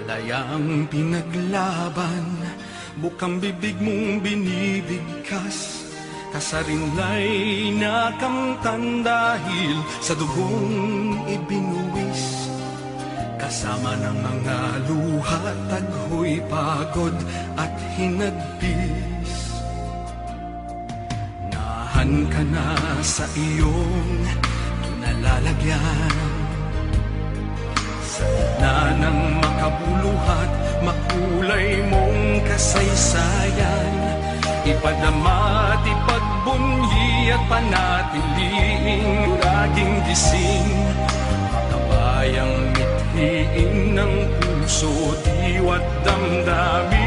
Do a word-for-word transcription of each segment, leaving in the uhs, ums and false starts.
Layang pinaglaban, bukang bibig mong binibigkas, kasarinlay nakamtan dahil sa dugong ibinuwis. Kasama ng mga luha, taghoy, pagod at hinagpis. Nahan ka na sa iyong kinalalagyan. Sa gitna ng makabuluhan, makulay mong kasaysayan, ipadama at ipagbunyi at panatiling laging gising. Makabayang mithiin ng puso, diwat damdamin.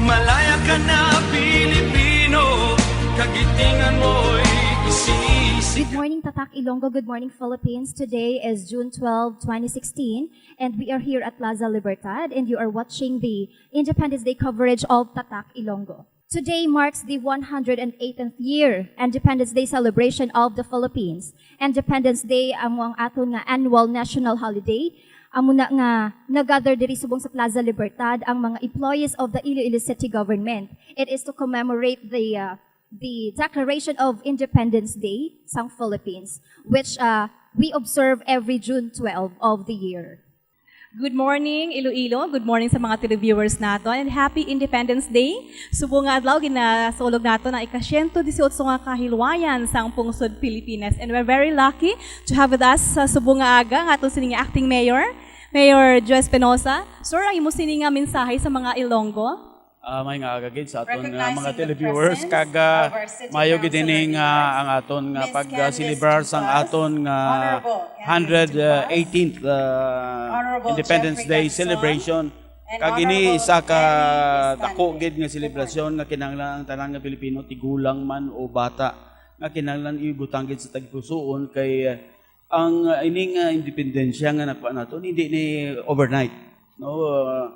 Malaya ka na, Pilipino, kagitingan mo'y isisi. Good morning, Tatak Ilonggo. Good morning, Philippines. Today is June twelve, twenty sixteen, and we are here at Plaza Libertad, and you are watching the Independence Day coverage of Tatak Ilonggo. Today marks the one hundred eighteenth year Independence Day celebration of the Philippines. Independence Day amo ang aton nga annual national holiday. Amo na nga nag-gather diri subong sa Plaza Libertad ang mga employees of the Iloilo City Government. It is to commemorate the uh, the Declaration of Independence Day sang Philippines, which uh, we observe every June twelve of the year. Good morning, Iloilo. Good morning sa mga televiewers naton, and happy Independence Day. Subong nga adlaw, ginasulog naton ang ika-siyento disiotso nga kahilwayan sang pungsod Pilipinas, and we're very lucky to have with us sa subong nga aga ang aton sini nga acting mayor, Mayor Joe Espinosa. Sir, ang imo sini nga mensahe sa mga Ilonggo? Ah, may nga aga gid sa aton nga mga televiewers kag ah, mayo gid ini nga ang aton nga pagselebrar sang aton nga hundred eighteenth ah, Independence Day celebration. Kag ini isa ka dako gid nga selebrasyon nga kinahanglan ang tanan nga Pilipino, tigulang man o bata, nga kinahanglan ibutang gid sa tagipusoon kay ah, ang ah, ini nga independensya nga nakuha naton hindi ni overnight, no? Ah,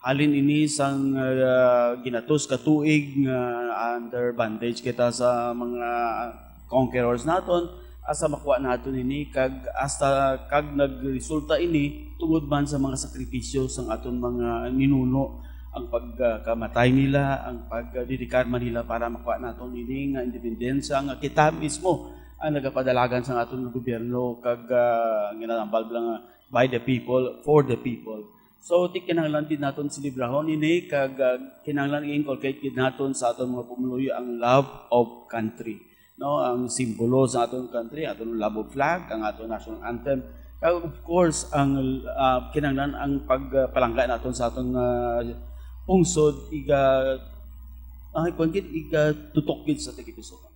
halin ini sang ah, ginatos ka tuig nga under bondage kita sa mga conquerors naton, asa makuha naton ini kag hasta kag nagresulta ini tungod man sa mga sakripisyo sang aton mga ninuno, ang pagkamatay nila, ang pagdedikar man nila para makuha naton ini nga independensya nga kita mismo ang nagapadalagan sang aton nga gobyerno kag ah, ginatambal lang nga by the people, for the people. So, ti kinahanglan gid naton selebrahon ini kag ah, kinahanglan i-inculcate gid naton sa aton mga pumuluyo ang love of country, no? Ang simbolo sa aton country, aton love of flag, ang aton national anthem. Kag of course, ang ah, kinahanglan ang pagpalangga naton sa aton nga pungsod iga ay kuan gid iga tutok gid sa tagipusoon.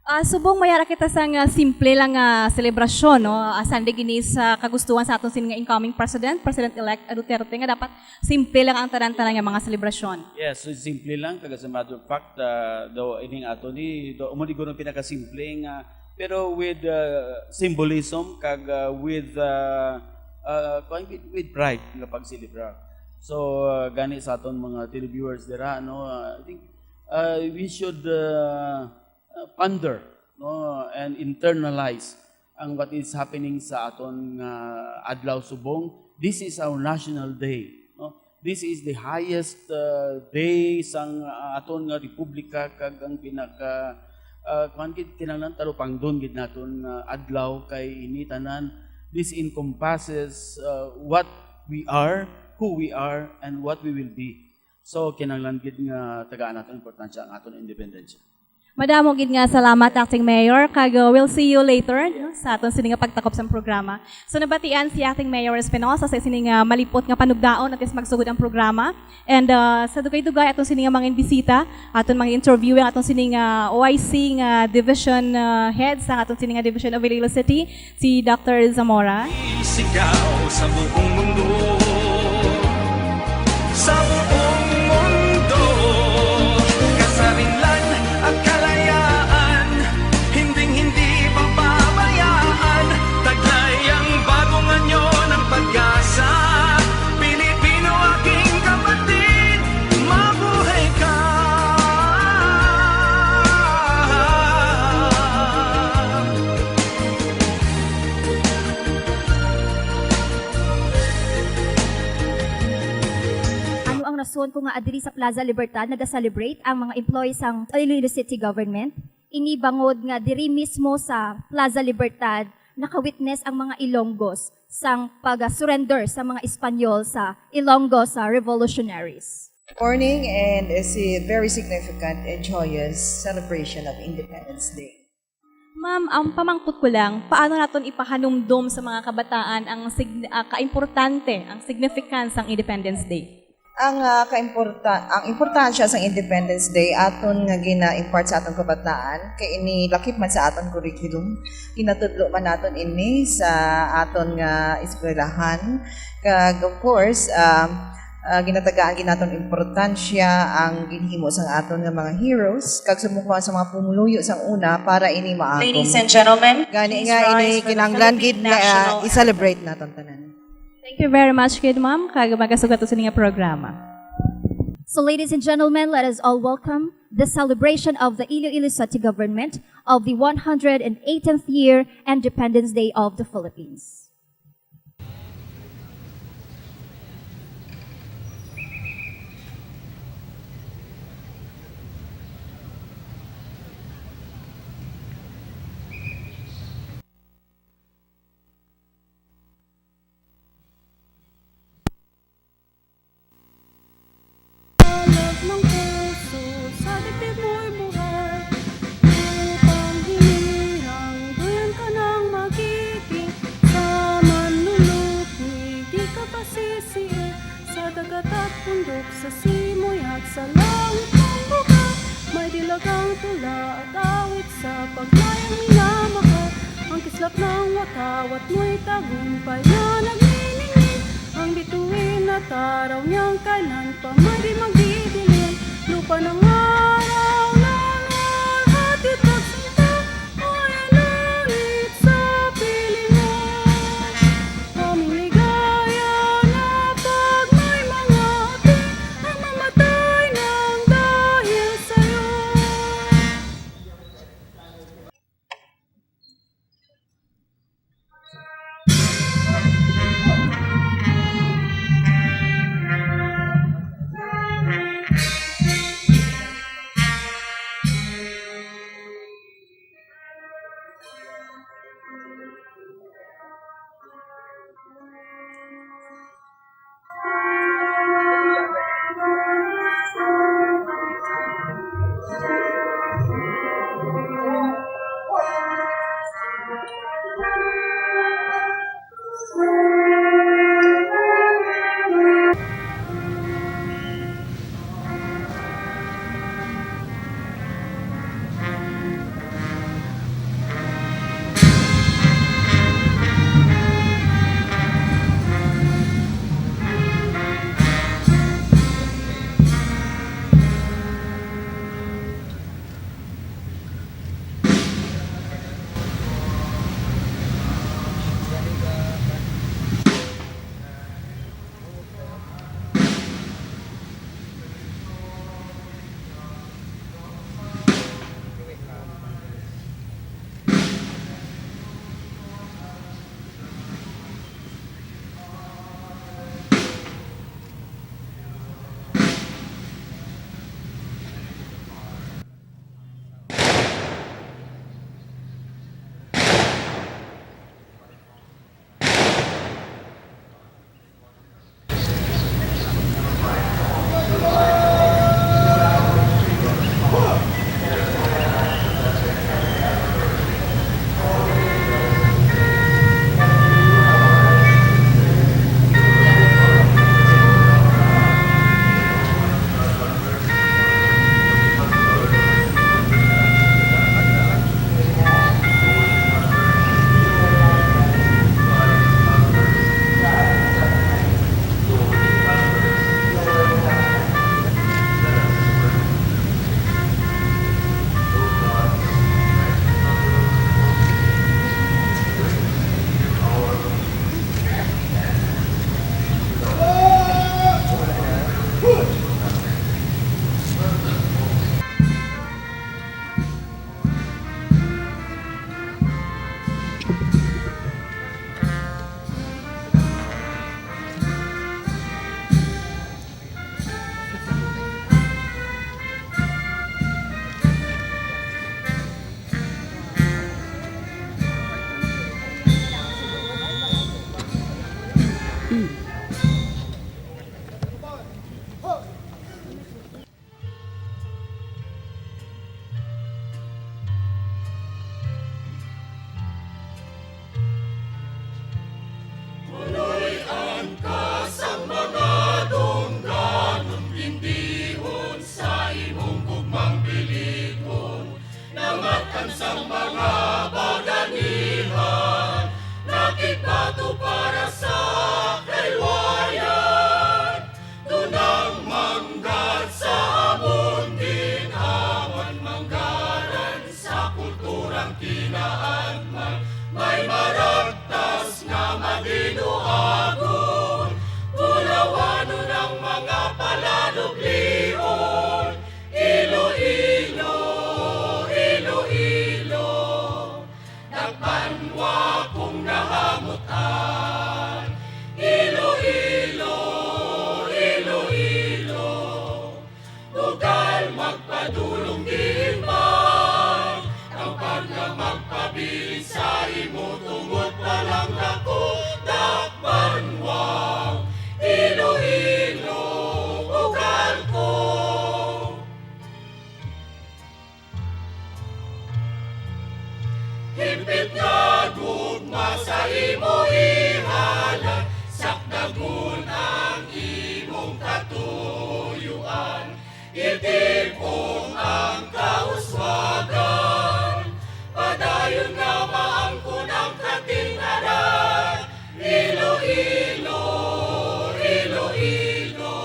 Ah, subong may ara kita sa nga simple lang nga selebrasyon, no? Ah, sandig ini sa kagustuhan sa aton sini nga incoming president, President-elect Duterte, nga dapat simple lang ang tanan-tanan nga mga selebrasyon. Yes, so simple lang kag as a matter of fact, ah, do ining ato ni do mo siguro ang pinakasimple nga pero with ah, symbolism kag ah, with ah, ah, kuwan, with, with pride nga pagselebrar. So ah, gani sa aton mga televiewers dira, no, ah, I think ah, we should ah, uh, ponder, no, and internalize ang what is happening sa aton nga adlaw subong. This is our national day, no? This is the highest uh, day sang uh, aton nga republika kag ang pinaka uh, kuan gid kinahanglan talupangdon gid naton nga adlaw kay ini tanan this encompasses uh, what we are, who we are, and what we will be. So kinahanglan gid nga tagaan naton importansya ang aton independensya. Madamo gid nga salamat, Acting Mayor, kag uh, we'll see you later, no, sa aton sini nga pagtakop sang programa. So nabatian si Acting Mayor Espinosa sa sini nga malipot nga panugdaon antes magsugod ang programa. And uh, sa dugay-dugay aton sini nga mga bisita, aton mga interview ang aton sini nga O I C nga division uh, head sa aton sini nga division of Iloilo City, si Doctor Zamora. Isigaw sa buong mundo, sa buong mundo, kasarinlan at kalayaan, hinding hindi pababayaan, taglay ang bagong anyo ng pag-asa. Pilipino, aking kapatid, mabuhay ka. Tuon ko nga adiri sa Plaza Libertad naga-celebrate ang mga employees sang Iloilo City Government. Ini bangod nga diri mismo sa Plaza Libertad naka-witness ang mga Ilonggos sang pag-surrender sa mga Espanyol sa Ilonggo sa revolutionaries. Morning and is a very significant and joyous celebration of Independence Day. Ma'am, ang pamangkot ko lang, paano naton ipahanumdom sa mga kabataan ang sig- ah, kaimportante, ang significance sang Independence Day? Ang ah, kaimporta ang importansya sang Independence Day aton nga gina-impart sa aton kabataan kay ini lakip man sa aton curriculum. Ginatudlo man naton ini sa aton nga eskwelahan. Kag of course, um, ah, ginatagaan gid naton importansya ang ginhimo sang aton nga mga heroes kag sumukma sa mga pumuluyo sang una para ini maagom. Ladies and gentlemen, Gani please nga rise ini for the kinahanglan Philippine gid nga ah, National i-celebrate naton tanan. Thank you very much, good ma'am, kag magasugat sa inyong programa. So, ladies and gentlemen, let us all welcome the celebration of the Iloilo City Government of the one hundred eighteenth year Independence Day of the Philippines. Alag ng puso sa dibdib mo'y buhay. Upang hinirang, duyan ka ng magiting. Sa manlulupig, di ka pasisiin. Sa dagat at bundok, sa simoy at sa langit ng buka. May dilagang tula at awit sa paglayang minamahal. Ang kislap ng watawat mo'y tagumpay na nagniningning. Ang bituin at araw niyang kailan pa may di magdidilim. Lupa ng araw na nalhati pagsinta, ay langit sa piling mo. Aming ligaya na pag may mga ating ang mamatay nang dahil sa'yo. Puloy-an ka sang mga dungganon, tindihon sa imong gugmang biligon, namatan sang mga baganihan, nakigbato para sa kaliwayan. Tunang manggad sa amon gin-aman, manggaran sa kulturang kinaanman, may maragtas nga madinuagon. Bulawanon ang mga palanublion, Iloilo, Iloilo. Nagbanwa kong nahamutan, Iloilo, Iloilo. Bugal magpadulong diin man, ang pagna magpabilin sa imo tungod pa lang ako. Dakbanwa, Iloilo, bugal ko. Hipit nga gugma sa imo ihalad, sakdagon ang imong katuyuan, itib-ong ang kauswagan. Padayon nga maangkon ang kating-aran, Iloilo, Iloilo.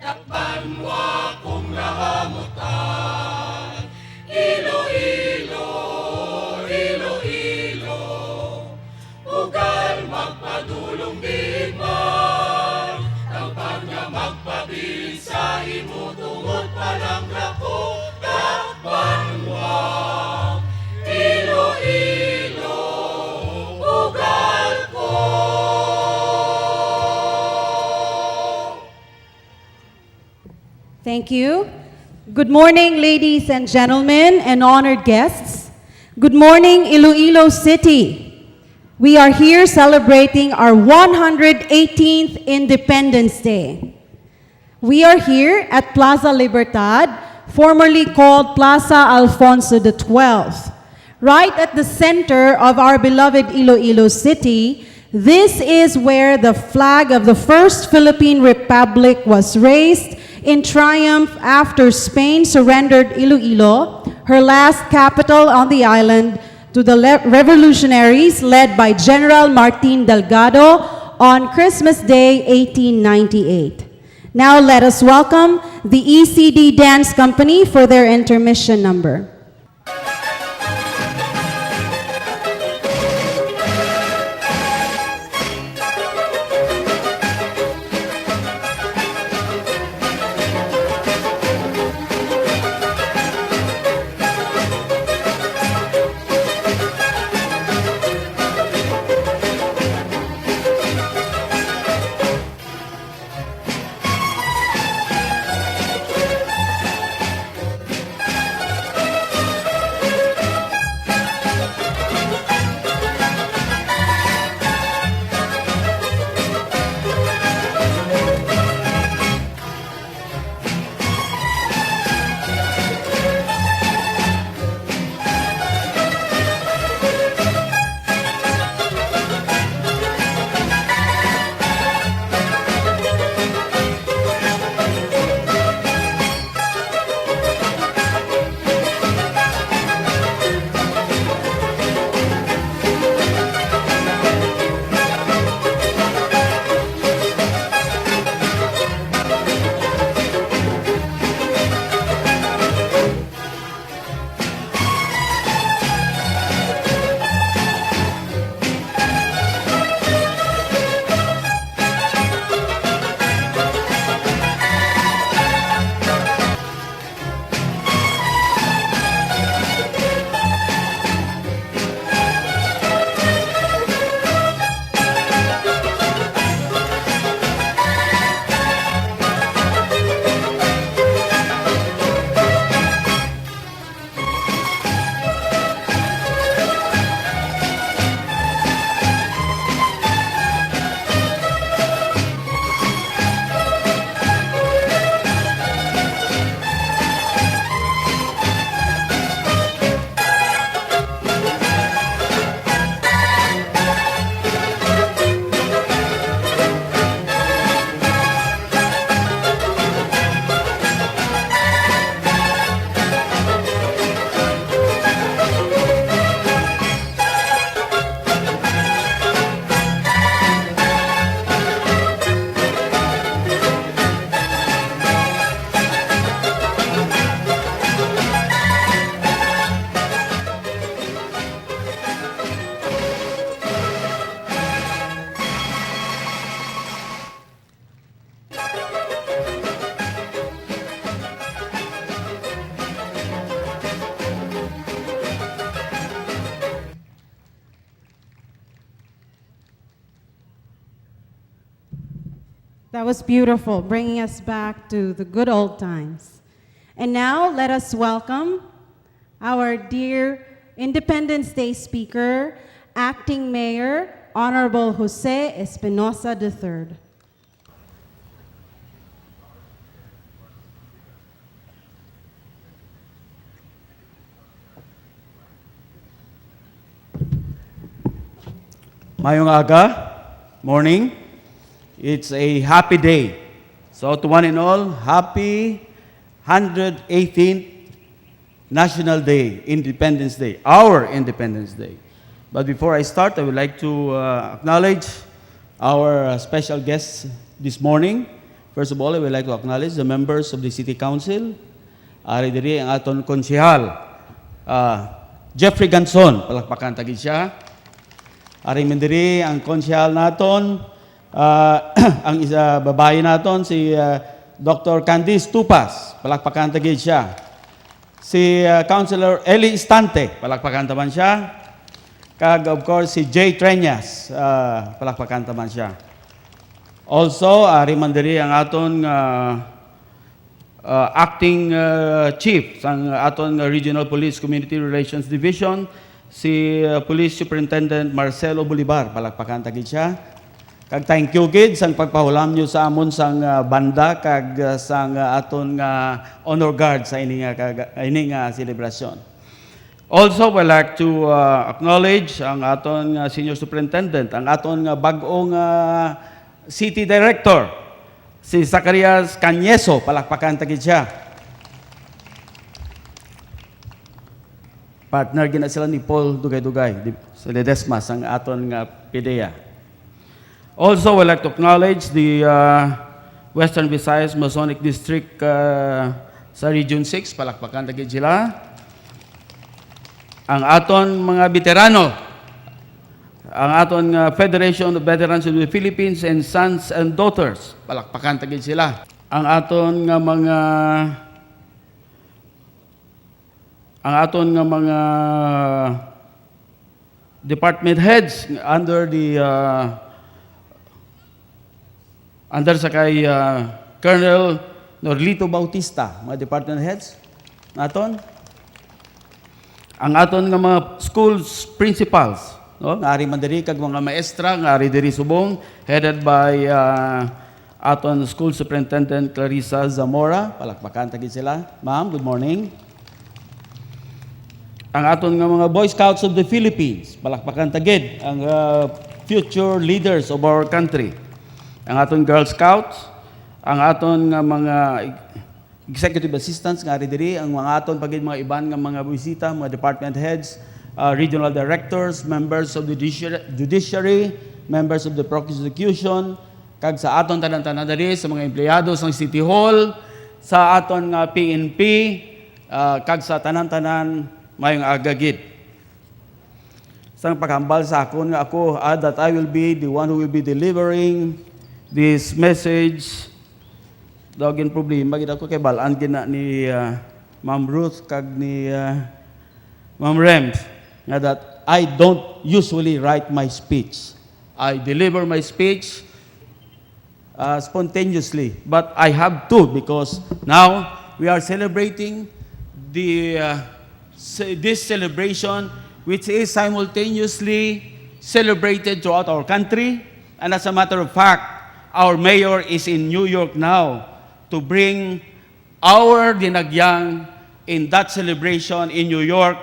Dakbanwa kong nahamutan, Iloilo, Iloilo. Bugal magpadulong diin man, ang pagna magpabilin sa imo tungod pa lang ako. Dakbanwa, Iloilo, bugal ko. Thank you. Good morning, ladies and gentlemen, and honored guests. Good morning, Iloilo City. We are here celebrating our one hundred eighteenth Independence Day. We are here at Plaza Libertad, formerly called Plaza Alfonso the twelfth. Right at the center of our beloved Iloilo City, this is where the flag of the First Philippine Republic was raised in triumph after Spain surrendered Iloilo, her last capital on the island, to the le-, revolutionaries led by General Martin Delgado on Christmas Day, eighteen ninety-eight. Now let us welcome the E C D Dance Company for their intermission number. That was beautiful, bringing us back to the good old times. And now, let us welcome our dear Independence Day speaker, Acting Mayor Honorable Jose Espinosa the third. Mayong aga, morning. It's a happy day. So to one and all, happy hundred eighteenth National Day, Independence Day, our Independence Day. But before I start, I would like to uh, acknowledge our uh, special guests this morning. First of all, I would like to acknowledge the members of the City Council. Ari diri ang aton konsehal, ah, Jeffrey Ganson, palakpakan ta gid siya. Ari man diri ang konsehal naton, ah, ang isa babayi naton, si ah, Doctor Candice Tupas, palakpakan ta gid siya. Si ah, Councilor Eli Istante, palakpakan ta man siya. Kag of course si Jay Treñas, ah, palakpakan ta man siya. Also, ari man diri ang aton ah, uh, acting uh, chief sang aton nga Regional Police Community Relations Division, si uh, Police Superintendent Marcelo Bolivar. Palakpakan ta gid siya. Kag thank you gid sang pagpahulam nyo sa amon sang uh, banda kag uh, sang uh, aton nga honor guard sa ini nga kaga- ini nga selebrasyon. Also, we like to uh, acknowledge ang aton nga senior superintendent, ang aton nga bag-ong uh, city director, si Zacarias Cañeso. Palakpakan ta gid siya. Partner gina sila ni Paul Dugay-Dugay di- sa Ledesma sang aton nga PDEA. Also, we'd like to acknowledge the uh, Western Visayas Masonic District uh, sa Region six. Palakpakan ta gid sila. Ang aton mga veterano, ang aton nga Federation of Veterans of the Philippines and Sons and Daughters, palakpakan ta gid sila. Ang aton nga mga ang aton nga mga department heads under the uh, under sa kay uh, Colonel Norlito Bautista, mga department heads naton. Ang aton nga mga schools principals, no? Nga ari man diri kag mga maestra nga ari diri subong, headed by uh, aton school superintendent Clarissa Zamora. Palakpakan ta gid sila. Ma'am, good morning. Ang aton nga mga Boy Scouts of the Philippines, palakpakan ta gid ang uh, future leaders of our country. Ang aton Girl Scouts, ang aton nga mga executive assistants nga ari diri, ang mga aton pa gid mga iban nga mga bisita, mga department heads, uh, regional directors, members of the judici- judiciary, members of the prosecution, kag sa aton tanan-tanan diri sa mga empleyado sang City Hall, sa aton nga P N P, uh, kag sa tanan-tanan, mayong aga gid. Sang paghambal sa akon nga ako, ah, that I will be the one who will be delivering this message. Daw gin problema gid ako kay balaan gid na ni ah, Ma'am Ruth kag ni ah, Ma'am Rems nga that I don't usually write my speech. I deliver my speech uh, spontaneously, but I have to because now we are celebrating the uh, ce- this celebration, which is simultaneously celebrated throughout our country. And as a matter of fact, our mayor is in New York now to bring our Dinagyang in that celebration in New York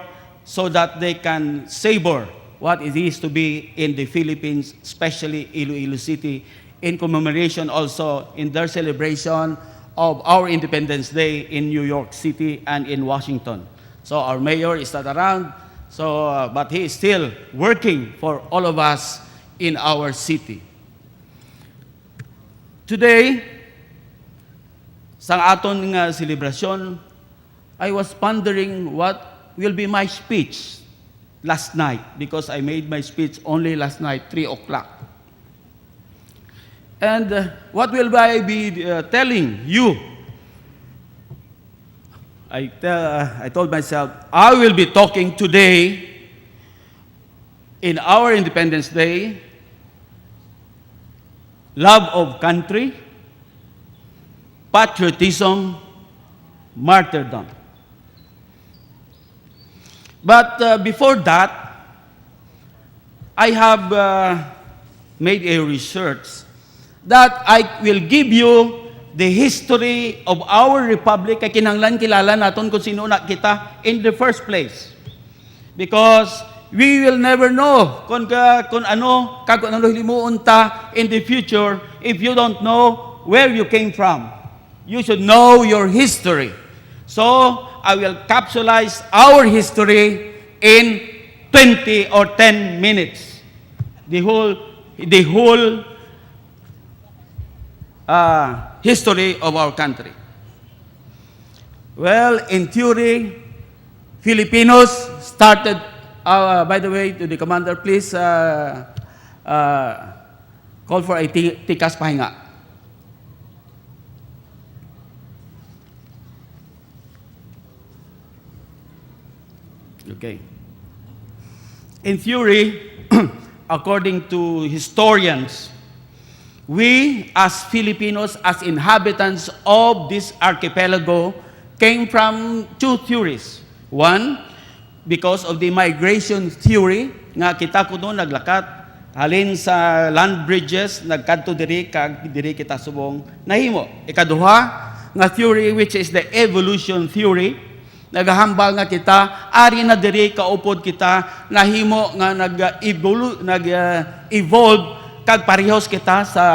so that they can savor what it is to be in the Philippines, especially Iloilo City, in commemoration also in their celebration of our Independence Day in New York City and in Washington. So our mayor is not around, so uh, but he is still working for all of us in our city. Today, sang aton nga selebrasyon, I was pondering what will be my speech last night because I made my speech only last night, three o'clock. And uh, what will I be uh, telling you? I, tell, uh, I told myself, I will be talking today in our Independence Day, love of country, patriotism, martyrdom. But uh, before that, I have uh, made a research that I will give you the history of our republic. Kay kinahanglan kilala naton kung sino na kita in the first place. Because we will never know kung, ka, kung ano, kag kung ano hilimuon ta in the future if you don't know where you came from. You should know your history. So, I will capsulize our history in twenty or ten minutes. The whole, the whole uh, history of our country. Well, in theory, Filipinos started, uh, by the way, to the commander, please uh, uh, call for a ti- tikas pahinga. Okay. In theory, according to historians, we as Filipinos, as inhabitants of this archipelago, came from two theories. One, because of the migration theory, nga kita kuno naglakat halin sa land bridges, nagkadto diri, kag diri kita subong nahimo. Ikaduha nga theory, which is the evolution theory, nagahambal nga kita ari na diri kaupod kita nahimo nga nag-evolu- nag-evolve, kag parehas kita sa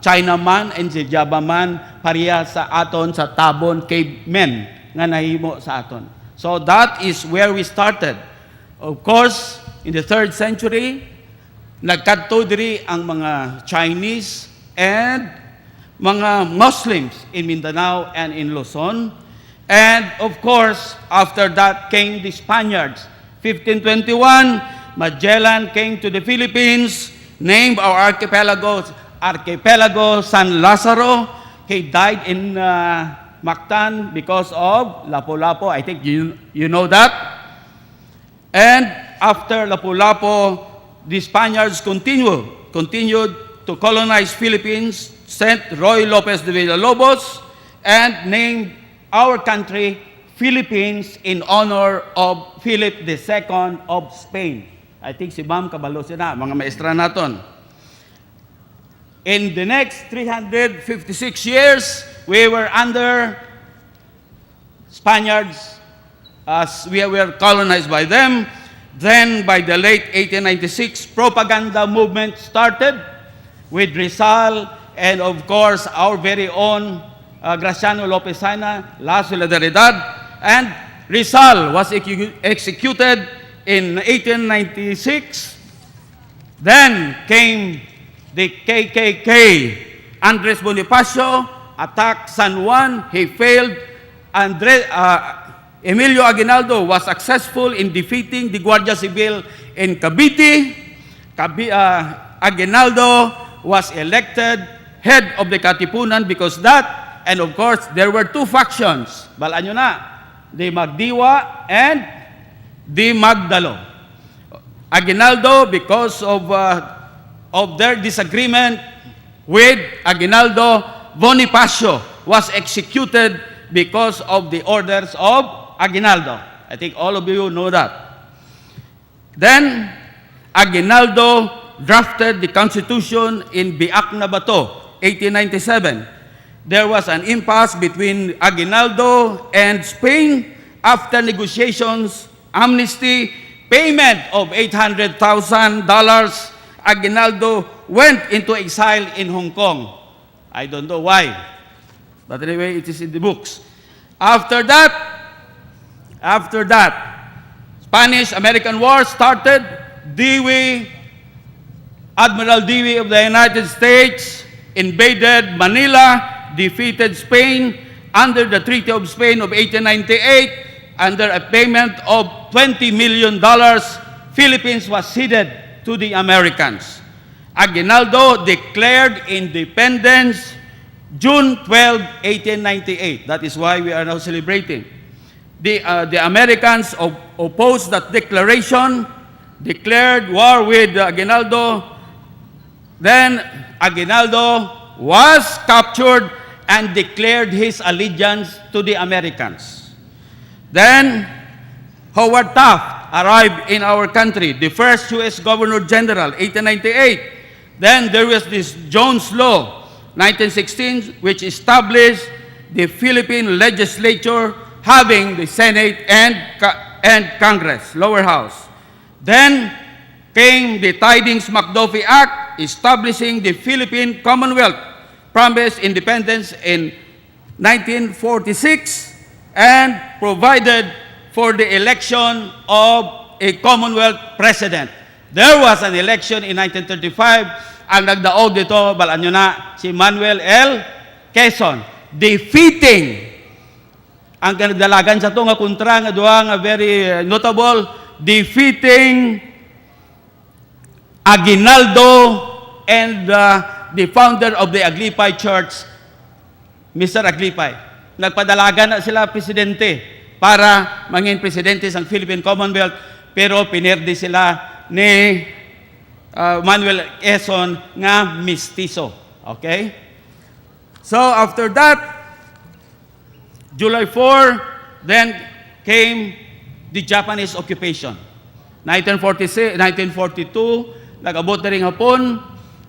Chinaman and sa Javaman, pareha sa aton sa Tabon cavemen nga nahimo sa aton. So that is where we started. Of course, in the third century, nagkadto diri ang mga Chinese and mga Muslims in Mindanao and in Luzon. And of course, after that came the Spaniards. Fifteen twenty-one, Magellan came to the Philippines, named our archipelago Archipelago San Lazaro. He died in uh, Mactan because of Lapu-Lapu. I think you, you know that. And after Lapu-Lapu, the Spaniards continue, continued to colonize Philippines, sent Ruy Lopez de Villalobos, and named our country Philippines in honor of Philip the Second of Spain. I think si Ma'am kabalo siya na, mga maestra naton. In the next three hundred fifty-six years, we were under Spaniards as we were colonized by them. Then, by the late eighteen ninety-six, propaganda movement started with Rizal and, of course, our very own uh, Graciano Lopez Jaena, La Solidaridad, and Rizal was execu- executed in eighteen ninety-six. Then came the K K K. Andres Bonifacio attacked San Juan. He failed. Andre, uh, Emilio Aguinaldo was successful in defeating the Guardia Civil in Cavite. Cabi- uh, Aguinaldo was elected head of the Katipunan because that, and of course, there were two factions. Balaan nyo na, the Magdiwa and the Magdalo. Aguinaldo, because of, uh, of their disagreement with Aguinaldo, Bonifacio was executed because of the orders of Aguinaldo. I think all of you know that. Then, Aguinaldo drafted the constitution in Biak na Bato, eighteen ninety-seven. There was an impasse between Aguinaldo and Spain. After negotiations, amnesty, payment of eight hundred thousand dollars, Aguinaldo went into exile in Hong Kong. I don't know why. But anyway, it is in the books. After that, after that, Spanish-American War started. Dewey, Admiral Dewey of the United States, invaded Manila, defeated Spain under the Treaty of Spain of eighteen ninety-eight. Under a payment of twenty million dollars, Philippines was ceded to the Americans. Aguinaldo declared independence June twelve, eighteen ninety-eight. That is why we are now celebrating. The, uh, the Americans op- opposed that declaration, declared war with Aguinaldo. Then Aguinaldo was captured and declared his allegiance to the Americans. Then, Howard Taft arrived in our country, the first U S Governor General, eighteen ninety-eight. Then there was this Jones Law, nineteen sixteen, which established the Philippine legislature having the Senate and, Ca- and Congress, lower house. Then came the Tydings-McDuffie Act, establishing the Philippine Commonwealth, promised independence in nineteen forty-six, and provided for the election of a Commonwealth President. There was an election in nineteen thirty-five. Ang nagdaog dito, balaan nyo na, si Manuel L. Quezon, defeating ang kanagdalagan sa to nga kontra nga duha nga very, uh, notable, defeating Aguinaldo and, uh, the founder of the Aglipay Church, Mister Aglipay. Nagpadalagan na sila presidente para mangin presidente sang Philippine Commonwealth, pero pinerdi sila ni, uh, Manuel Quezon nga mistiso. Okay? So, after that, July four, then came the Japanese occupation. Nineteen forty-six, nineteen forty-two, nag-abot diri ang Hapon,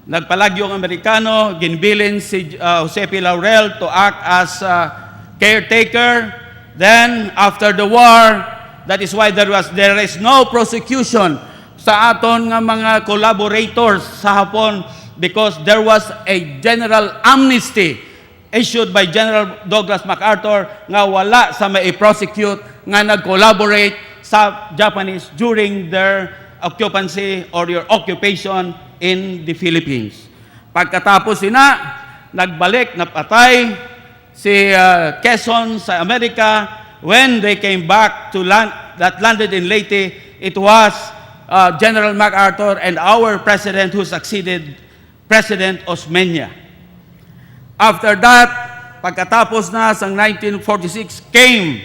nagpalagyo ang Amerikano, ginbilin si, uh, Jose P. Laurel to act as, uh, caretaker. Then, after the war, that is why there was, there is no prosecution sa aton nga mga collaborators sa Hapon, because there was a general amnesty issued by General Douglas MacArthur nga wala sa mai-prosecute nga nag-collaborate sa Japanese during their occupancy or your occupation in the Philippines. Pagkatapos sina, nagbalik, napatay si, uh, Quezon sa Amerika. When they came back to land, that landed in Leyte, it was, uh, General MacArthur and our president who succeeded President Osmeña. After that, pagkatapos na sang nineteen forty-six, came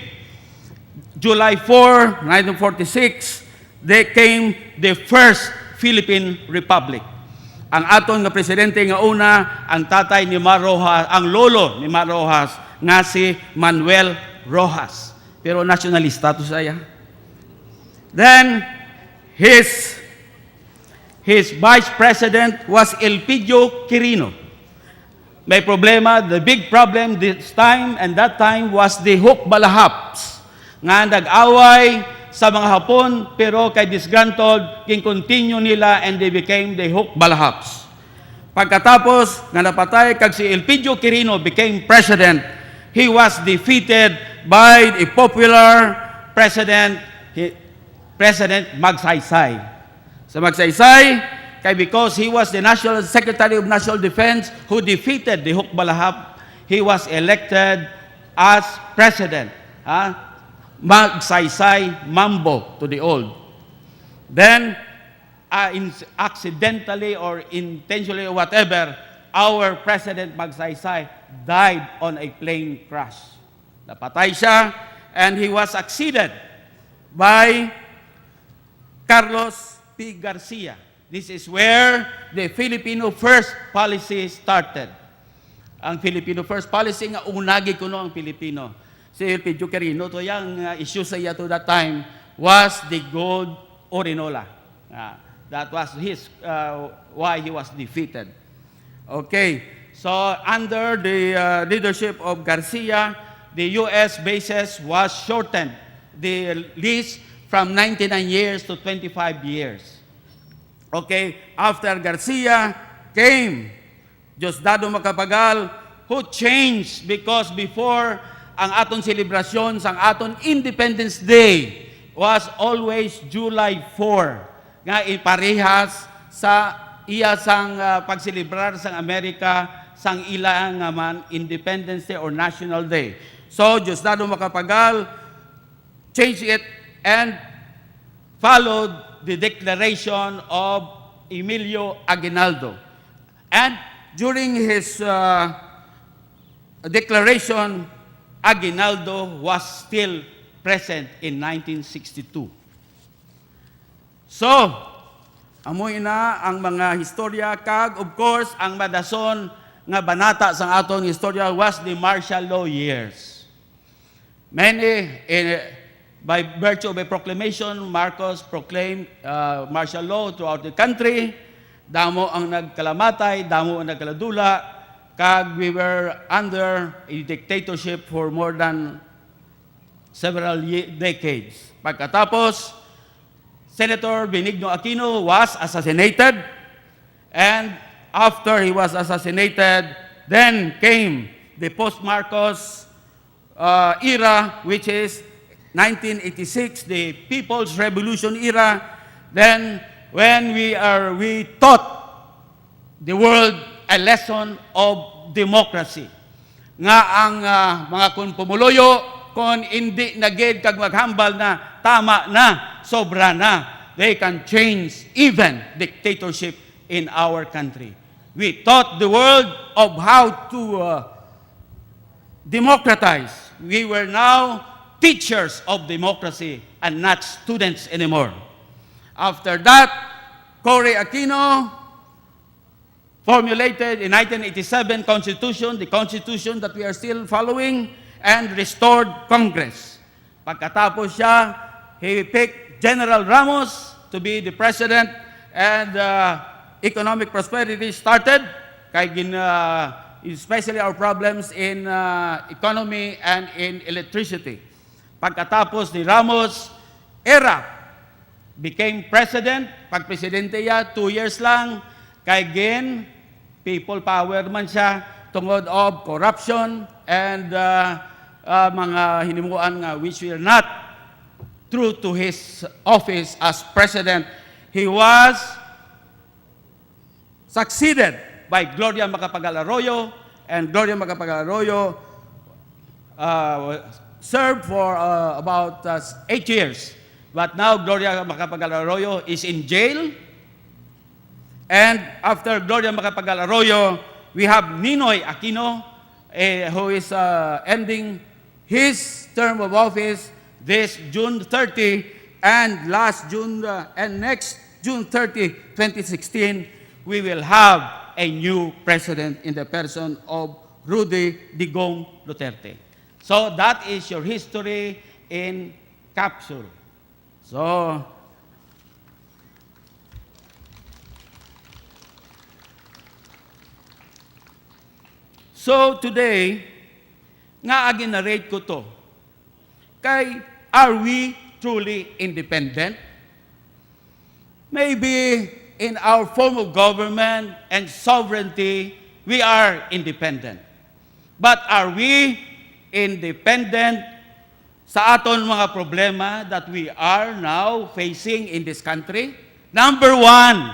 July four, nineteen forty-six, they came the first Philippine Republic. Ang aton nga presidente nga una, ang tatay ni Mar Roxas, ang lolo ni Mar Roxas, nga si Manuel Roxas. Pero nasyonalista to siya. Then, his His vice president was Elpidio Quirino. May problema, the big problem this time and that time was the Hukbalahaps, nga nag-away sa mga Hapon, pero kay disgruntled, gincontinue nila and they became the Hukbalahaps. Pagkatapos nga napatay kag si Elpidio Quirino became president, he was defeated by a popular president, he, President Magsaysay. Sa Magsaysay, kay because he was the National Secretary of National Defense who defeated the Hukbalahap, he was elected as president. Ha? Magsaysay Mambo to the old. Then, uh, in, accidentally or intentionally or whatever, our President Magsaysay died on a plane crash. Napatay siya, and he was succeeded by Carlos P. Garcia. This is where the Filipino First policy started. Ang Filipino First policy nga una gid kuno ang Filipino. Si Elpidio Quirino to, yang, uh, issue sa iya to that time was the gold Orinola. Ah, that was his, uh, why he was defeated. Okay, so under the, uh, leadership of Garcia, the U S bases was shortened, the lease from ninety-nine years to twenty-five years. Okay, after Garcia came Diosdado Macapagal, who changed, because before, ang aton selebrasyon sang aton Independence Day was always July four, nga iparehas sa iya sang, ah, pagselebrar sang Amerika sang ila nga man Independence Day or National Day. So, Diosdado Macapagal changed it and followed the declaration of Emilio Aguinaldo. And during his, uh, declaration, Aguinaldo was still present in nineteen sixty-two. So, amo ina ang mga historya, kag of course ang madason nga banata sang aton istorya was the martial law years. Many, eh, by virtue of a proclamation, Marcos proclaimed, uh, martial law throughout the country. Damo ang nagkalamatay, damo ang nagkaladula, kag we were under a dictatorship for more than several ye-, decades. Pagkatapos, Senator Benigno Aquino was assassinated, and after he was assassinated, then came the post-Marcos, uh, era, which is nineteen eighty-six, the People's Revolution era, then when we are, we taught the world a lesson of democracy. Nga ang, ah, mga kun pumuluyo, kun hindi na gid kag maghambal na tama na, sobra na, they can change even dictatorship in our country. We taught the world of how to, uh, democratize. We were now teachers of democracy and not students anymore. After that, Cory Aquino formulated in nineteen eighty-seven Constitution, the Constitution that we are still following, and restored Congress. Pagkatapos siya, he picked General Ramos to be the president, and, uh, economic prosperity started, kay gin-, uh, especially our problems in, uh, economy and in electricity. Pagkatapos ni Ramos, Erap became president. Pagpresidente iya, two years lang, kay gin people power man siya tungod of corruption and, uh, uh, mga hinimuan nga which were not true to his office as president. He was succeeded by Gloria Macapagal Arroyo, and Gloria Macapagal Arroyo, uh, served for, uh, about, uh, eight years. But now Gloria Macapagal Arroyo is in jail. And after Gloria Macapagal Arroyo, we have Ninoy Aquino, eh, who is, uh, ending his term of office this June thirty, and last June, uh, and next June thirty, twenty sixteen, we will have a new president in the person of Rudy Digong Duterte. So that is your history in capsule. So, so today, nga agi-narrate ko to, kay, are we truly independent? Maybe in our form of government and sovereignty, we are independent. But are we independent sa aton mga problema that we are now facing in this country? Number one,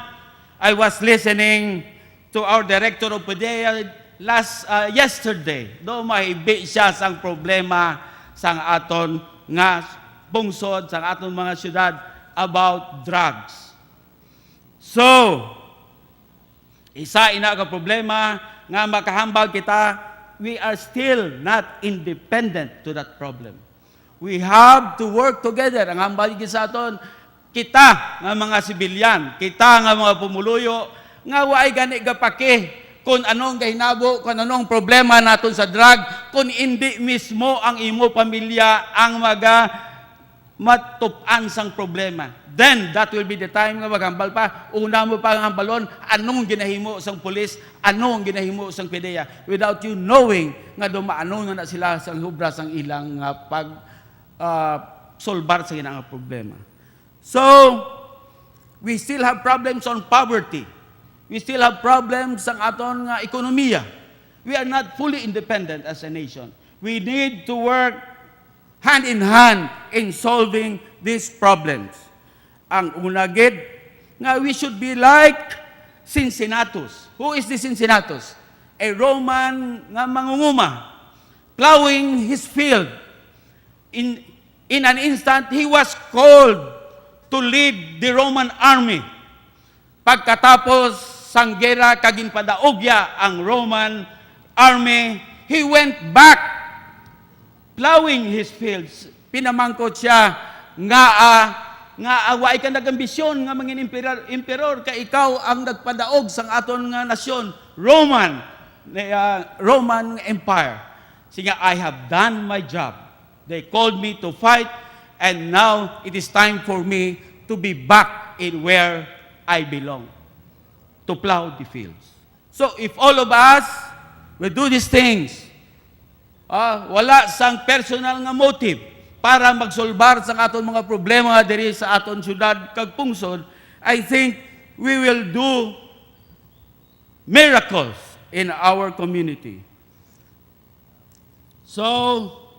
I was listening to our Director of PDEA last, uh, yesterday. Do mahibi siya sang problema sang aton nga pungsod, sang aton mga syudad about drugs. So, isa ina ka problema nga makahambal kita, we are still not independent to that problem. We have to work together. Ang hambal gid sa aton, kita nga mga sibilyan, kita nga mga pumuluyo, nga waay gani gapaki kung anong gahinabo, kung anong problema naton sa drug, kung indi mismo ang imo pamilya ang maga matup-an sang problema. Then, that will be the time nga maghambal pa. Una mo pa ang hambalon, anong ginahimo sang pulis, anong ginahimo sang PDEA, without you knowing nga dumaano na, na sila sang obra sang ilang nga pag, ah, solbar sa ilang nga problema. So, we still have problems on poverty. We still have problems sang aton nga ekonomiya. We are not fully independent as a nation. We need to work hand in hand in solving these problems. Ang una gid, nga we should be like Cincinnatus. Who is this Cincinnatus? A Roman nga mangunguma, plowing his field. In, in an instant, he was called to lead the Roman army. Pagkatapos sang gera kag ginpadaogya ang Roman army, he went back plowing his fields. Pinamangkot siya, "Ngaa, ngaa waay ka nagambisyon nga mangin emperor, emperor, kay ikaw ang nagpadaog sang aton nga nasyon, Roman?" the, uh, Roman Empire. Siya nga, "I have done my job. They called me to fight, and now it is time for me to be back in where I belong, to plow the fields." So, if all of us will do these things, ah, wala sang personal nga motive para magsolbar sang aton mga problema diri sa aton syudad kag pungsod, I think we will do miracles in our community. So,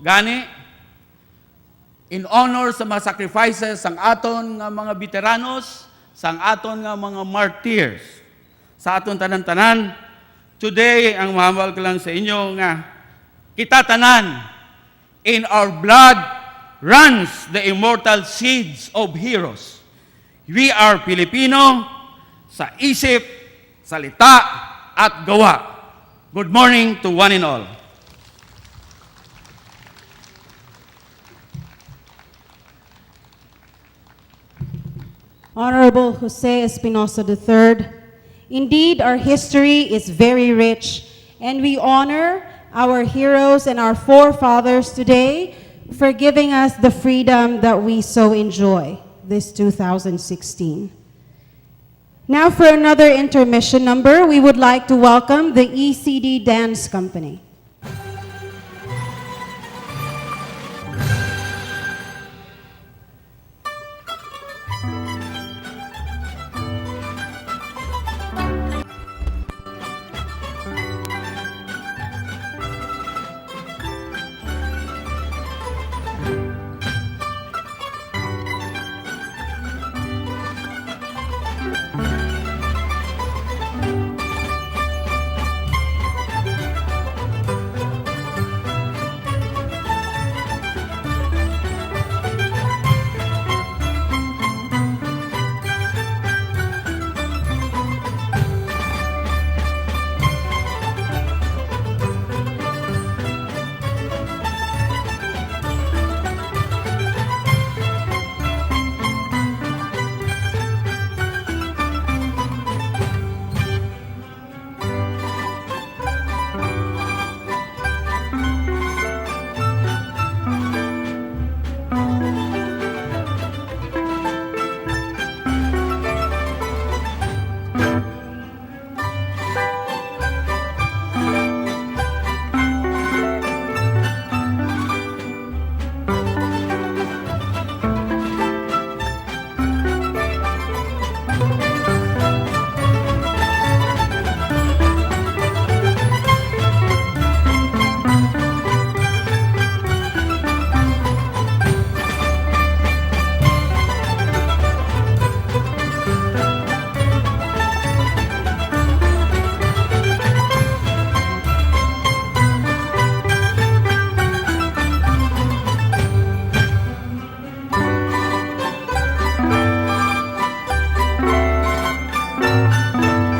gani, in honor sa mga sacrifices sang aton nga mga veteranos, sang aton nga mga martyrs, sa aton tanan-tanan, today, ang mahambal ko lang sa inyo nga kita tanan, in our blood runs the immortal seeds of heroes. We are Filipino sa isip, salita, at gawa. Good morning to one and all. Honorable Jose Espinosa the third, indeed, our history is very rich, and we honor our heroes and our forefathers today for giving us the freedom that we so enjoy this two thousand sixteen. Now, for another intermission number, we would like to welcome the E C D Dance Company.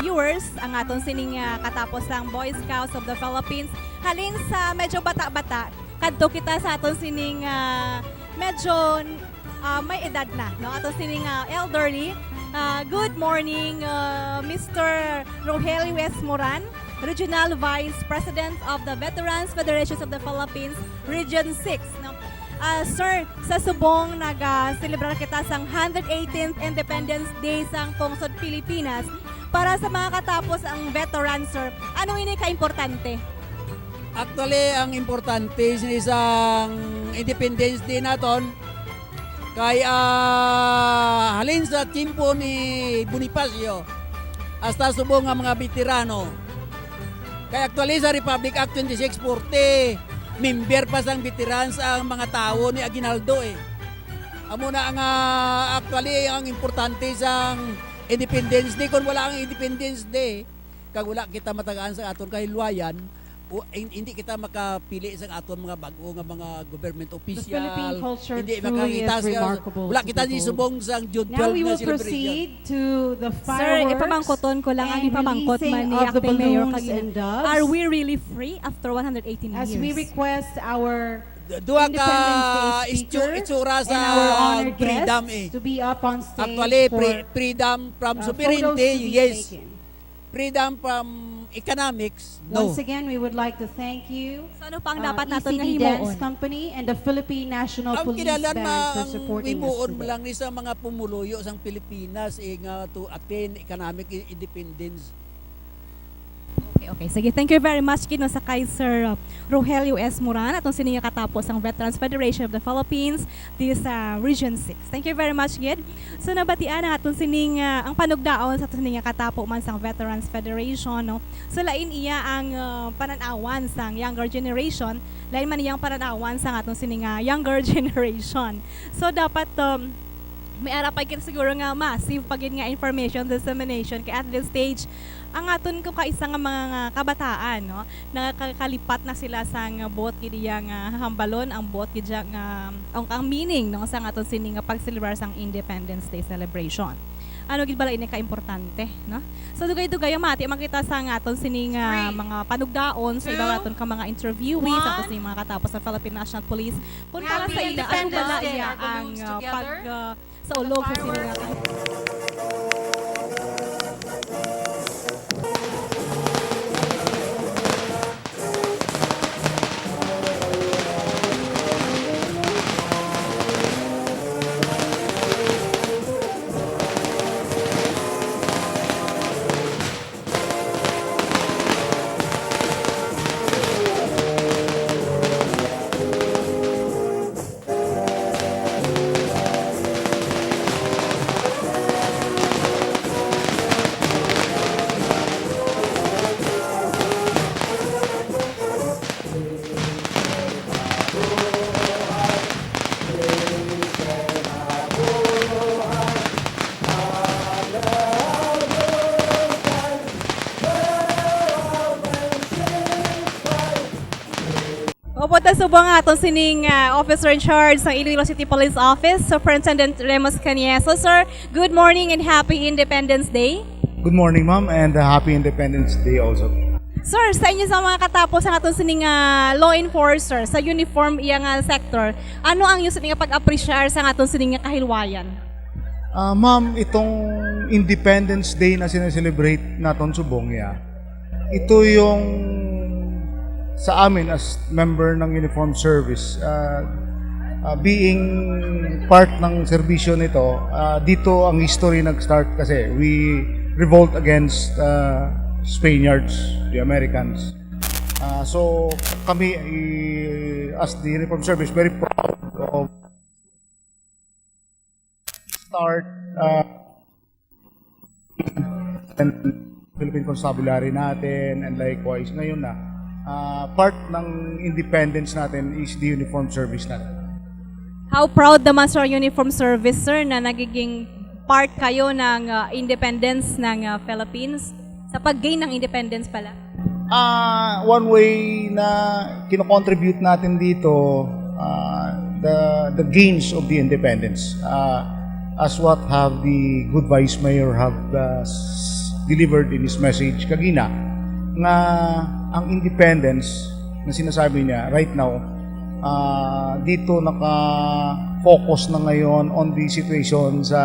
Viewers, ang aton sining, ah, katapos lang Boy Scouts of the Philippines. Halin sa medyo bata-bata, kadto kita sa aton sining, ah, medyo, ah, may edad na, no? Aton sining, ah, elderly. Ah, good morning, ah, Mister Rogelio Esmoran, Regional Vice President of the Veterans Federations of the Philippines, Region six, no? Ah, sir, sa subong naga-celebrar kita sang hundred eighteenth Independence Day sang Pungsod Pilipinas. Para sa mga katapos ang veteran, sir, ano ini ka importante? Actually, ang importante sini sang Independence Day naton kay, ah, halin sa tiempo ni Bonifacio hasta subong nga mga veterano. Kay actually sa Republic Act twenty-six forty, member pa sang veterans ang mga tawo ni Aguinaldo eh. Amo na nga actually ang importante sang Independence Day. Kung wala ang Independence Day, kag wala kita matagaan sa aton kahilwayan, o, hin- hindi kita makapili sa aton mga bag-o nga mga government official. Philippine culture Hindi truly makakita is sa, remarkable wala to kita ni behold. Subong sang June Now twelve we nga will celebration. Proceed to the Sir, fireworks ipamangkoton ko lang ang and ipamangkot man releasing ni of the Acting Mayor balloons kagina. And doves. Are we really free after one hundred eighteen As years? We request our D- Duha ka Independence Day itsu- speaker itsura and sa our honor freedom guests eh. To be up on stage Actually, for, pre- freedom from uh, sovereignty, photos to be yes. Taken. Freedom from Economics, no. Once again, we would like to thank you, So ano pa ang uh, dapat naton nga E C D Dance himuon? Company and the Philippine National Ang Police kinahanglan Band ma for ang supporting us himuon mo today. lang ni sa mga pumuluyo sang Pilipinas, eh, nga to attain economic i- independence. Okay, okay. Sige, thank you very much gid, no, sa kay Sir uh, Rogelio S. Moran, atong sini nga katapo sang Veterans Federation of the Philippines, this uh, Region six. Thank you very much gid. So nabatian ang atong sining uh, ang panugdaon sa atong sini nga katapo man sang Veterans Federation, no. So lain iya ang uh, pananawan sang younger generation, lain man iyang pananawan sang atong sini nga younger generation. So dapat um, may ara pa gid siguro nga massive pa gid nga information dissemination kay at this stage ang aton ko kaisa nga mga nga kabataan, no, nakakalipat na sila sa nga buot gid iya nga hambalon, ang buot gid iya nga ang, ang meaning, no, sa aton sini nga pagselebrar sang Independence Day celebration. Ano gid bala ini ka importante, no? So dugay-dugay ang mati makita sa nga aton sini nga Three, mga panugdaon sa ibabaw two, aton ka mga interviewees, aton one. sini mga katapo sa Philippine National Police. Kung para Happy sa ila, ano Independence bala Day, iya our ang balloons uh, together. pag uh, sa ulog sa sila. Upod ta subong ang aton sining ah, officer in charge sa Iloilo City Police Office, Superintendent Remus Canieso. Sir, good morning and happy Independence Day. Good morning, ma'am, and uh, happy Independence Day also. Sir, sa inyo sa mga katapo sa aton sining ah, law enforcer sa uniform iya nga sector, ano ang inyo sining pag-appreciate sa aton sining nga kahilwayan? Ah, ma'am, itong Independence Day na sineselebrate naton subong, yeah, ito yung sa amin as member ng uniform service, ah, ah, being part ng serbisyo nito, ah, dito ang history nag-start kasi we revolt against ah, Spaniards, the Americans. Ah, so kami, i- as the uniform service, very proud of start uh, and Philippine Constabulary natin, and likewise ngayon na ah, part ng independence natin is the uniform service natin. How proud naman sa uniform service, sir, na nagiging part kayo ng ah, independence ng ah, Philippines? Sa pag-gain ng independence pala? Ah, one way na kinocontribute natin dito, ah, the the gains of the independence, ah, as what have the good vice mayor have uh, s- delivered in his message kagina, nga ang independence na sinasabi niya right now, ah, dito naka-focus na ngayon on the situation sa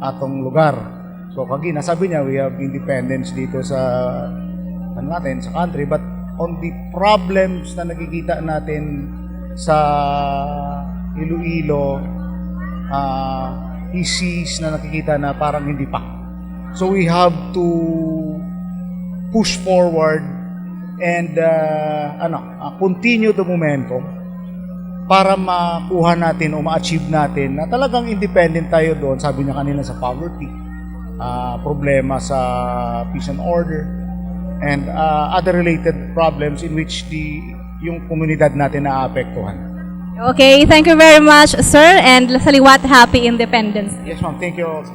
atong lugar. So kagi nasabi niya, we have independence dito sa ano natin, sa country, but on the problems na nakikita natin sa Iloilo, ah, he sees na nakikita na parang hindi pa. So we have to push forward and uh, ano, uh, continue the momentum para makuha natin o ma-achieve natin na talagang independent tayo doon, sabi niya kanina, sa poverty, uh, problema sa peace and order, and uh, other related problems in which the yung komunidad natin naapektuhan. Okay, thank you very much, sir, and sa liwat, happy independence. Yes, ma'am. Thank you also.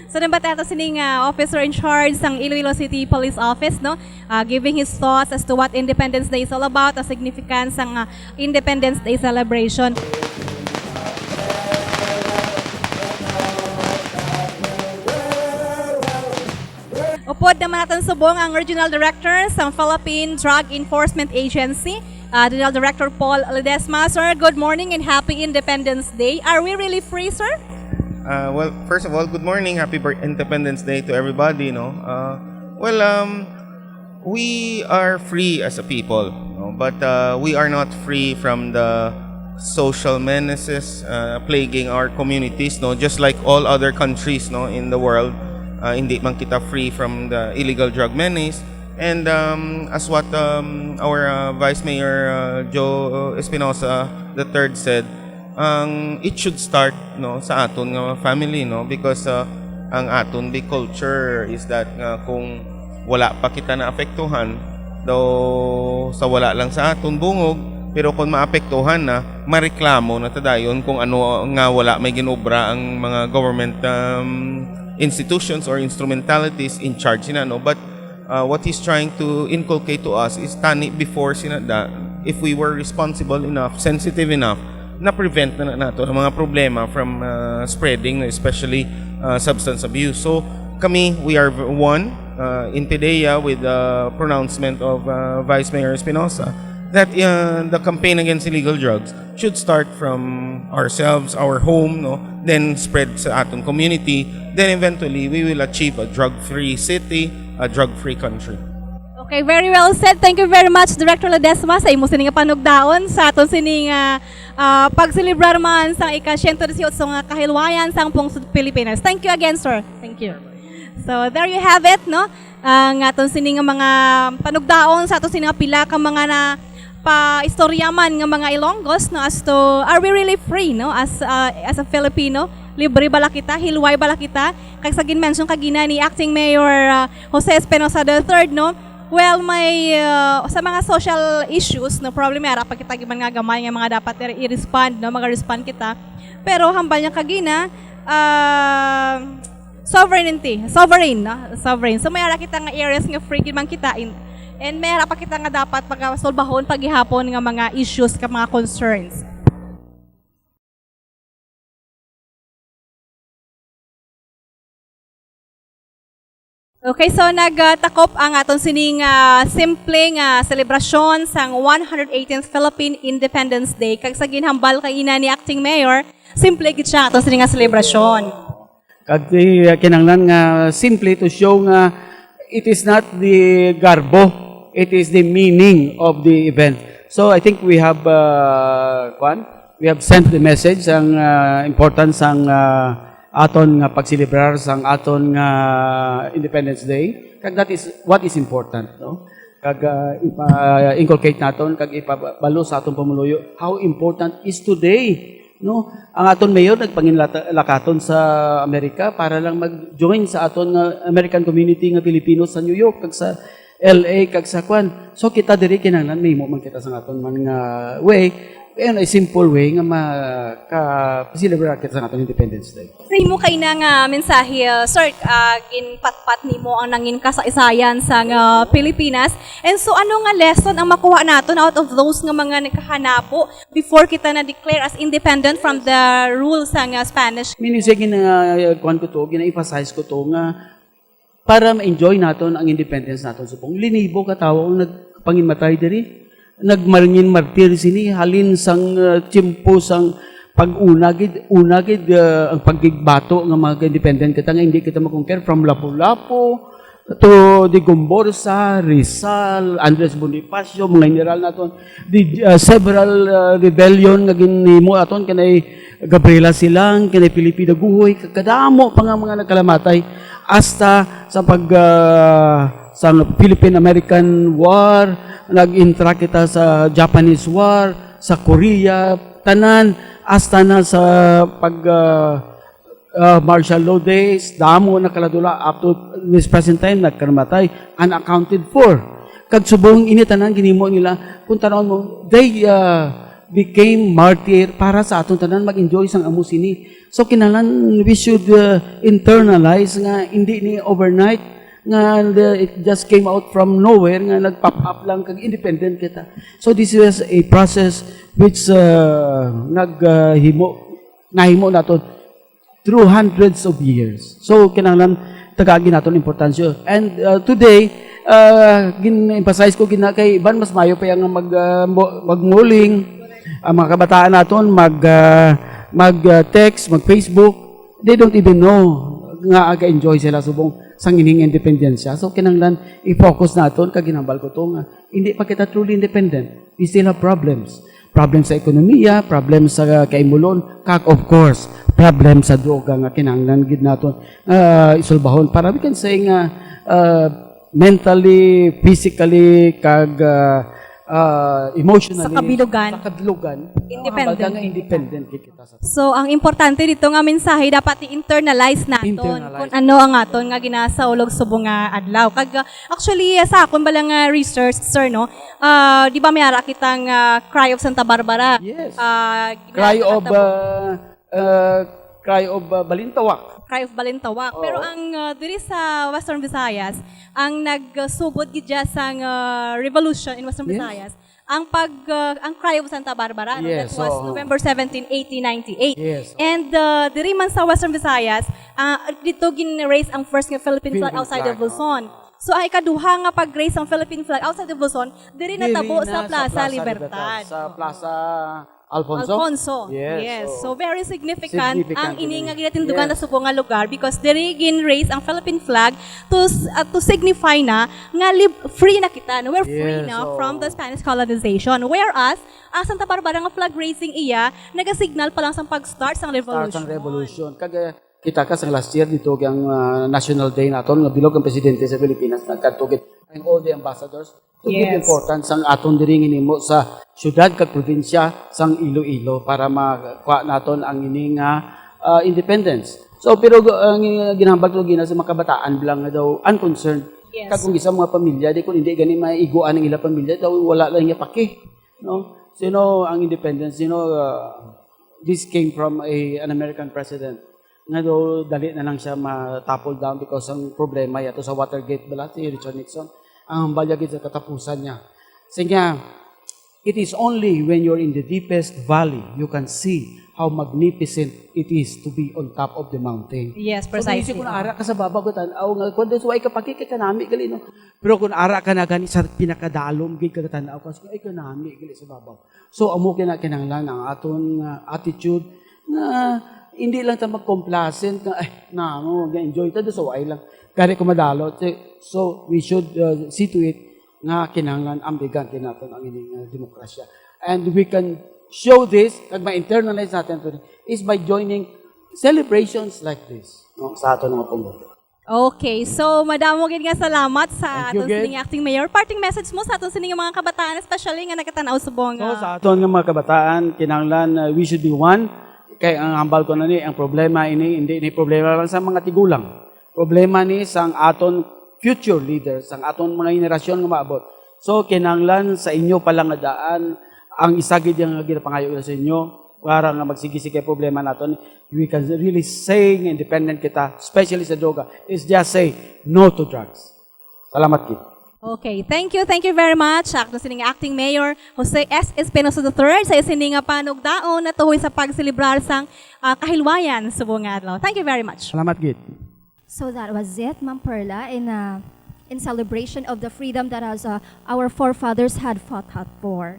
So, nabati naton sining ah, officer in charge sang Iloilo City Police Office, no? Ah, giving his thoughts as to what Independence Day is all about, ang significance sang ah, Independence Day celebration. Upod naman naton subong ang Regional Director sang Philippine Drug Enforcement Agency, ah, Regional Director Paul Ledesma. Sir, good morning and happy Independence Day. Are we really free, sir? Uh, well, first of all, good morning. Happy Bir- Independence Day to everybody, no? Uh, Well, um, we are free as a people, no? But uh, we are not free from the social menaces uh, plaguing our communities, no? Just like all other countries, no, in the world, uh, hindi man kita free from the illegal drug menace. And um, as what um, our uh, Vice Mayor uh, Joe Espinosa the third said, ang it should start, no, sa aton nga family, no, because uh, ang aton big culture is that nga kung wala pa kita naapektuhan, daw sa wala lang sa aton bungog, pero kung maapektuhan na, mareklamo na ta dayon kung ano nga wala may ginobra ang mga government um, institutions or instrumentalities in charge na, no? But uh, what he's trying to inculcate to us is tani before sina da, if we were responsible enough, sensitive enough, na-prevent na, na nato ang mga problema from uh, spreading, especially uh, substance abuse. So kami, we are v- one uh, in PDEA with the pronouncement of uh, Vice Mayor Espinosa that uh, the campaign against illegal drugs should start from ourselves, our home, no? Then spread sa atong community. Then eventually, we will achieve a drug-free city, a drug-free country. Okay, very well said. Thank you very much, Director Ledesma, sa imo sini nga panugdaon sa aton sini nga ah, pagselebrar man sang ika siyento disiotso nga kahilwayan sang pungsod Pilipinas. Thank you again, sir. Thank you. So, there you have it, no? Ang aton sini nga mga panugdaon sa aton sini nga pila ka mga na paistorya man nga mga Ilonggos, no, as to, are we really free, no, as uh, as a Filipino? Libre bala kita? Hilway bala kita? Kag sa gin-mention kagina ni Acting Mayor uh, Jose Espinosa the third, no, well, may uh, sa mga social issues, no, problem, may ara pa kita giman nga gamay nga mga dapat i-respond, no, maga-respond kita. Pero hambal niya kagina, uh, sovereignty, sovereign, no? Sovereign. So may ara kita nga areas nga free gid man kita in, and may ara pa kita nga dapat pagasolbahon pagihapon nga mga issues ka mga concerns. Okay, so nagtakop ang aton sining uh, simple nga selebrasyon sang one hundred eighteenth Philippine Independence Day. Kag sa ginhambal kagina ni Acting Mayor, simple gid siya aton sining nga selebrasyon. Kag uh, kinahanglan nga simple to show nga it is not the garbo, it is the meaning of the event. So I think we have uh, kwan, we have sent the message ang uh, importance ang uh, aton nga pagselebrar sang aton nga Independence Day, kag that is what is important, no? Kag uh, ipa-inculcate naton kag ipabalo sa aton pumuluyo how important is today, no? Ang aton mayor nagpanginlakaton sa Amerika para lang mag-join sa aton nga American community nga Pilipino sa New York kag sa L A kag sa kwan. So kita diri kinahanglan mahimo man kita sa aton man nga way, in a simple way nga maka-celebrate kita sa aton Independence Day. Sa imo kay na nga mensahe, uh, sir, uh, ginpatpat nimo ang nangin kasaysayan sa nga Pilipinas. And so ano nga lesson ang makuha naton out of those nga mga nagkahanabo before kita na declare as independent from the rule sa nga Spanish? Meaning sa gina kuan ko to, gina-emphasize ko to nga para ma-enjoy naton ang independence naton subong. Linibo ka tawo ang nagpanginmatay diri. Nagmarngin martir sini halin sang uh, tiyempo sang pag-una gid, una gid uh, ang pagigbato nga mga independent kita nga hindi kita makonquer from Lapu-Lapu to Digomborsa, Rizal, Andres Bonifacio, mga general naton, di, uh, several uh, rebellion nga ginhimo aton kanay Gabriela Silang, kanay Felipe Daguhoy, kadamo pa nga mga nagkalamatay hasta sa pag uh, sa Philippine-American War, nag-intra kita sa Japanese War, sa Korea, tanan hasta na sa pag uh, uh, martial law days, damo na kaladula up to this present time nagkanamatay, unaccounted for. Kag subong ini tanan ginimo nila kung tanawon mo, they uh, became martyr para sa aton tanan mag-enjoy sang amo sini. So kinahanglan we should uh, internalize nga hindi ni overnight nga uh, it just came out from nowhere nga nag-pop up lang kag independent kita. So this was a process which uh, nag uh, himo nahimo nato through hundreds of years. So kinahanglan tagagi naton importansya. And uh, today uh, gin-emphasize ko gina kay iban mas mayo pa nga mag uh, magmuling ang mga kabataan naton mag uh, mag uh, text, mag Facebook, they don't even know nga aga-enjoy sila subong sang ining independensya. So, kinahanglan i-focus naton, kag ginhambal ko to nga, hindi pa kita truly independent. We still have problems. Problem sa ekonomiya, problem sa kaimulon, kag of course, problem sa droga nga kinahanglan gid naton, ah, isulbahon para we can say nga, ah, mentally, physically, kag, ah, ah, emotionally, Sa kabilugan. sa kabilugan, Independent. hambal nga independent gid kita sa So, ang importante dito nga mensahe, dapat i-internalize naton Internalize. kung ano ang aton nga ginasaulog subong nga adlaw. Kag, uh, actually, uh, sa akon bala nga research, sir, no? Uh, di ba may ara kitang, uh, Cry of Santa Barbara? Yes. Uh, Cry of, ginatawag uh, uh, Cry of, uh, Balintawak. Cry of Balintawak. Oo. Pero ang, uh, diri sa Western Visayas, ang nagsugod gid dya sang, uh, revolution in Western Yes. Visayas, ang pag, uh, ang Cry of Santa Barbara, no? Yes, That was oo. November seventeen, eighteen ninety-eight. Yes, oo. And, uh, diri man sa Western Visayas, uh, dito gin-raise ang first nga Philippine flag Philippine outside of flag, Luzon. oo. So, ang ikaduha nga pag-raise ang Philippine flag outside of Luzon, diri Diri natabo na sa sa Plaza Plaza Libertad. Libertad, sa Plaza Alfonso? Alfonso. Yes, Yes. oo. So, very significant Significant ang ini ini. nga ginatindugan Yes. na subong nga lugar because diri gin-raise ang Philippine flag to s-, uh, to signify na nga lib-, free na kita, no? We're free Yes, na oo. from the Spanish colonization. Whereas, ang Santa Barbara nga flag raising iya, nagasignal pa lang sa pag-start sang Start sang revolution. revolution. Kag, uh, kita ka sang last year dito ang, uh, National Day naton nga bilog ang presidente sa Pilipinas nagkadto gid ang all the ambassadors to give Yes. importance sang aton diri nga nimo sa syudad kag probinsya sang Iloilo para makuha naton ang ini nga, uh, independence. So, pero gu-, ang ginahambal ko gina sa mga kabataan lang nga daw unconcerned. Yes. Kag kung isa mga pamilya, di kung hindi gani maiguan ang ila pamilya, daw wala lang niya paki, no? So, you know, ang independence, you know, uh, this came from a, an American president nga daw dali na lang siya ma-topple down because ang problema yato sa Watergate bala si Richard Nixon, ang hambal niya gid sa katapusan niya. Siya, "It is only when you're in the deepest valley you can see how magnificent it is to be on top of the mountain." Yes, So, precisely. Kung ara ka sa babaw, katan-aw nga, kung doon sa way ka paki, kay kanami gali, no? Pero kung ara ka na gani sa pinakadalom, gid ka katan-aw ka, ay, kanami gali sa babaw. So, amo kina kinahanglan ang aton nga attitude nga hindi lang ta mag-complacent nga, "Ay, namo, ga-enjoy ta, sa way lang." Gani ko madalo. So, so, we should, uh, see to it nga kinahanglan ambigan naton ang ining, uh, demokrasya. And we can show this, kag ma-internalize natin to, is by joining celebrations like this, no, sa aton mga pamilya. Okay, so madamo gid nga salamat sa Thank you, aton gid. sining acting mayor. Parting message mo sa aton sining mga kabataan, especially nga nagkatan-aw subong, So, ah, sa aton nga mga kabataan, kinahanglan, uh, we should be one. Kay ang hambal ko na ni, ang problema ini, hindi ni problema lang sa mga tigulang. Problema ni sang aton future leaders, sang aton mga henerasyon nga maabot. So, kinahanglan sa inyo pa lang nga daan ang isa gid nga ginapangayo sa inyo para nga magsigi-sige problema naton. We can really say nga independent kita, especially sa droga, is just say no to drugs. Salamat gid. Okay, thank you, thank you very much. Ako sining acting mayor, Jose S. Espinosa the third, sa sining nga panugdaon natuhoy sa pagselebrar sang, ah, kahilwayan subong nga adlaw. Thank you very much. Salamat gid. So that was it, Ma'am Perla, in, uh, in celebration of the freedom that has, uh, our forefathers had fought out for.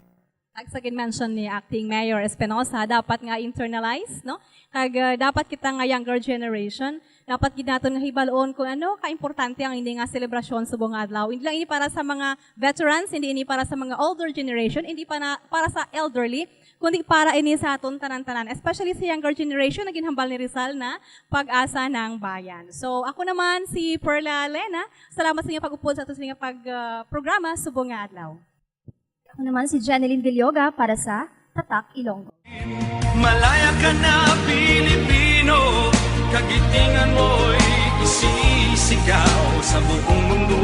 Kag sa gin-mention ni Acting Mayor Espinosa, dapat nga internalize, no? Kag, uh, dapat kita nga younger generation, dapat gid naton nga hibalon kung ano kaimportante ang ini nga selebrasyon subong nga adlaw. Hindi lang ini para sa mga veterans, hindi ini para sa mga older generation, hindi pa na, para sa elderly, kundi para ini sa aton tanan-tanan, especially sa younger generation na ginhambal ni Rizal na pag-asa ng bayan. So, ako naman si Perla Lena. Salamat sa inyong pag-upod sa aton sa inyong pag, ah, programa subong nga adlaw. Ako naman si Jeneline Villoga para sa Tatak Ilonggo. Malaya ka na, Pilipino, kagitingan mo'y isisigaw sa buong mundo.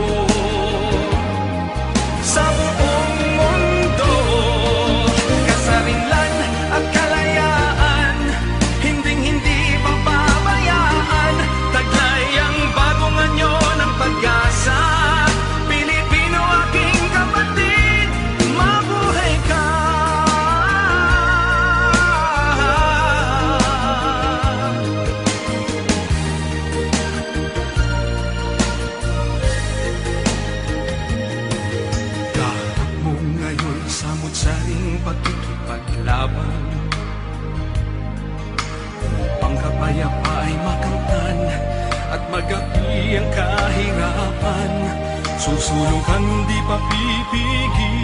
Sa buong mundo, kasarinlan at kalayaan, hinding-hindi pababayaan, taglay ang bagong anyo ng pag-asa. Pilipino, aking kapatid, mabuhay ka. Kaharap mo ngayon sa mutsaring pakikipaglaban, upang kapayapa ay makamtan at magapi ang Kahirapan, susulong kang di papipigil.